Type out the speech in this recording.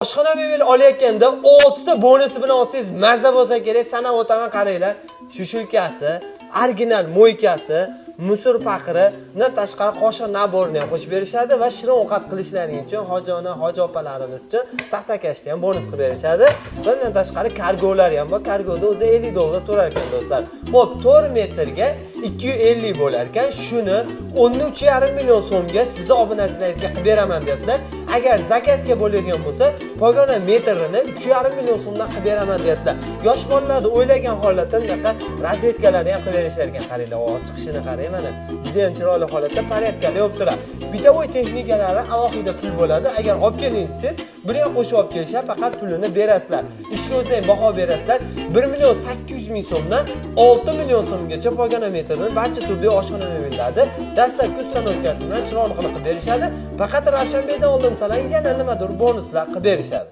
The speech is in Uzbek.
Oshxona mebel olayotganda 6 ta bonusi bilan olsangiz mazza bo'lsa kerak. Sanab o'taman, qaranglar. Сушилка si, original мойка si, мусор paqiri, undan tashqari qoshiq набор ini ham qo'shib berishadi va shirin ovqat qilishlaring uchun hoji ona, hoji opalarimiz uchun taxtakashni ham bonus qilib berishadi. Va undan tashqari kargolari ham bor. Kargoda o'zi 50 dollar turar ekan, do'stlar. Xo'p, 4 metrga 250 bo'lar ekan. Shuni 13,5 million so'mga sizni obunachilaringizga qilib beraman deyaptilar. Agar заказ ga bo'ladigan bo'lsa, pogona metrini 3,5 million so'mdan qilib beraman deyaptilar. Yosh bolalarni o'ylagan holatda bunaqa rozetkalarni ham qilib berishar ekan. Qaranglar, ovoz chiqishini qarang mana. Juda ham chiroyli holatda порядка li bo'lib turadi. Бытовой texnikalari alohida pul bo'ladi. Agar olib keling desangiz, buni ham qo'shib olib kelishadi, faqat pulini berasizlar. Ishga o'zi ham baho berasizlar. 1 million 800 ming so'mdan 6 million so'mgacha pogona metrini barcha turdagi oshxona mebellarni dastlabki установка si bilan chiroyli qilib berishadi. Faqat Ravshanbekdan oldim masalan, yana nimadir bonuslar qilib berishadi.